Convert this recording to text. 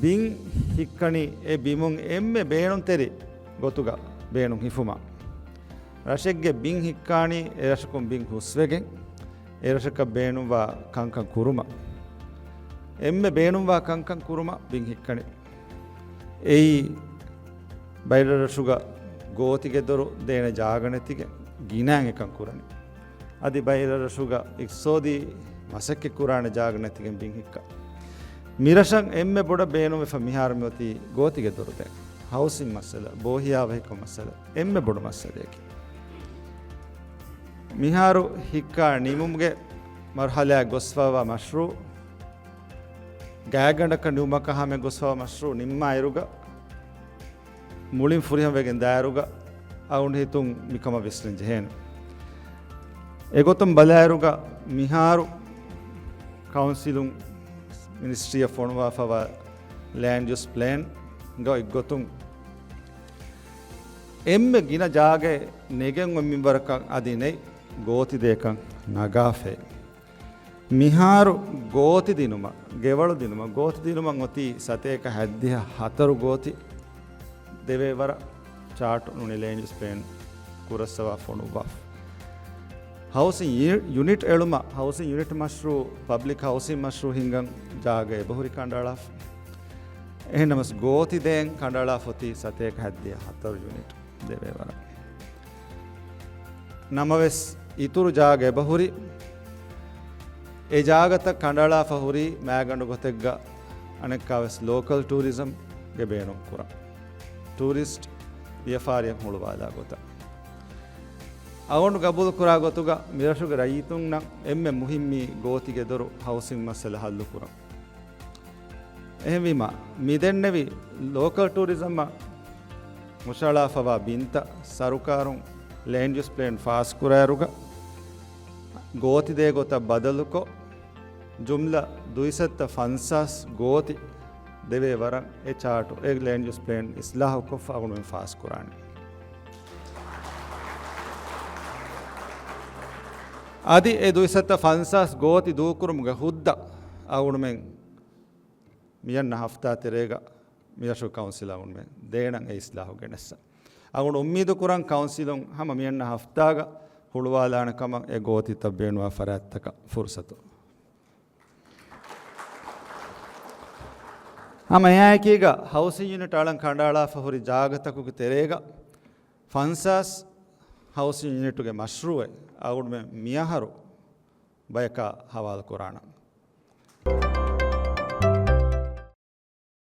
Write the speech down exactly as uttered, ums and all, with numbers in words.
ބިން ހިއްކަނީ އެ ބިމުން އެންމެ ބޭނުންތެރި ގޮތުގަ ބޭނުން ހިފުމަށް. ރަށެއްގެ ބިން ހިއްކާނީ އެ ރަށަކުން ބިން ހުސްވެގެން، އެ ރަށަކަށް ބޭނުންވާ ކަންކަން ކުރުމަށް. އެންމެ ބޭނުންވާ ކަންކަން ކުރުމަށް ބިން ހިއްކަނީ. އެއީ ބައިރަށްރަށުގަ ގޯތިގެ ދޮރު ދޭނެ ޖާގަ ނެތިގެން ގިނައިން އެކަން ކުރަނީ. އަދި ބައިރަށްރަށުގަ އިޤްތިޞާދީ މަސައްކަތް ކުރާނެ ޖާގަ ނެތިގެން ބިން ހިއްކާ. މިރަށަށް އެންމެ ބޮޑަށް ބޭނުންވެފަ މިހާރު މިއޮތީ ގޯތިގެ ދޮރު ދޭން. ހައުސިން މައްސަލަ، ބޯހިޔާވަހިކަމު މައްސަލަ އެންމެ ބޮޑު މައްސަލަޔަކީ. މިހާރު ހިއްކާ ނިމުމުގެ މަރުހަލާއަށް ގޮސްފަވާ މަޝްރޫޢު، ގާތްގަނޑަކަށް ނިމުމަކަށް ހަމަ ގޮސްފަވާ މަޝްރޫޢު ނިންމާއިރުގަ، މުޅިން ފުރިހަމަވެގެން ދާއިރުގަ އަޅުގަނޑު ހިތުން މިކަމަށް ވިސްނަން ޖެހޭނެ. އެގޮތުން ބަލާއިރުގަ މިހާރު ކައުންސިލުން މިނިސްޓްރީއަށް ފޮނުވާފަވާ ލޭންޑް ޔޫސް ޕްލޭންގަ އެއްގޮތުން އެންމެ ގިނަ ޖާގައެއް ނެގެން އޮތް މިންވަރަކަށް އަދި ނެތް ގޯތި ދޭކަން ނަގާފައި. މިހާރު ގޯތި ދިނުމަށް، ގެވަޅު ދިނުމަށް، ގޯތި ދިނުމަށް އޮތީ ސަތޭކަ ހަތްދިހަ ހަތަރު ގޯތި ދެވޭ ވަރަށް ޗާޓު ނޫނީ ލޭންޑް ޔޫސް ޕްލޭން ކުރައްސަވާ ފޮނުއްވާފަ. ހައުސިން ޔި-، ޔުނިޓް އެޅުމަށް، ހައުސިން ޔުނިޓް މަޝްރޫޢު، ޕަބްލިކް ހައުސިން މަޝްރޫޢު ހިންގަން ޖާގަ އެބަހުރި ކަނޑައަޅާފަ. އެހެންނަމަސް ގޯތި ދޭން ކަނޑައަޅާފަ އޮތީ ސަތޭކަ ހަތްދިހަ ހަތަރު ޔުނިޓް ދެވޭ ވަރަށް. ނަމަވެސް، އިތުރު ޖާގަ އެބަހުރި. އެ ޖާގަތައް ކަނޑައަޅާފަ ހުރީ މާގަނޑު ގޮތެއްގަ އަނެއްކާވެސް ލޯކަލް ޓޫރިޒަމްގެ ބޭނުން ކުރަން. ޓޫރިސްޓް ވިޔަފާރިއަށް ހުޅުވާލާ ގޮތަށް. އަޅުގަނޑު ގަބޫލު ކުރާ ގޮތުގަ މިރަށުގެ ރައްޔިތުންނަށް އެންމެ މުހިއްމީ ގޯތިގެ ދޮރު ހައުސިން މައްސަލަ ހައްލު ކުރަން. އެހެންވީމަ، މިދެންނެވި ލޯކަލް ޓޫރިޒަމަށް ހުށައަޅާފަވާ ބިންތައް ސަރުކާރުން ލޭންޑް ޔޫސް ޕްލޭން ފާސްކުރާއިރުގަ، ގޯތި ދޭ ގޮތަށް ބަދަލުކޮށް، ޖުމްލަ ދުއިސައްތަ ފަންސާސް ގޯތި ދެވޭ ވަރަށް އެ ޗާޓު، އެ ލޭންޑް ޔޫސް ޕްލޭން އިސްލާހުކޮށްފަ އަޅުގަނޑުމެން ފާސްކުރާނެ. އަދި އެ ދުއިސައްތަ ފަންސާސް ގޯތި ދޫކުރުމުގެ ހުއްދަ އަޅުގަނޑުމެން މިއަންނަ ހަފްތާ ތެރޭގަ މިރަށު ކައުންސިލަށް އަޅުގަނޑުމެން ދޭނަން އެ އިސްލާހު ގެނެއްސަން. އަޅުގަނޑު އުއްމީދު ކުރަން ކައުންސިލުން ހަމަ މިއަންނަ ހަފްތާގަ ހުޅުވާލާނެ ކަމަށް އެ ގޯތިތައް ބޭނުންވާ ފަރާތްތަކަށް ފުރުސަތު. ހަމަ އެއާއެކީގަ ހައުސިން ޔުނިޓް އަޅަން ކަނޑައަޅާފަ ހުރި ޖާގަތަކުގެ ތެރޭގަ ފަންސާސް ހައުސިން ޔުނިޓުގެ މަޝްރޫއެއް އަޅުގަނޑުމެން މިއަހަރު ބަޔަކާ ހަވާލު ކުރާނަން.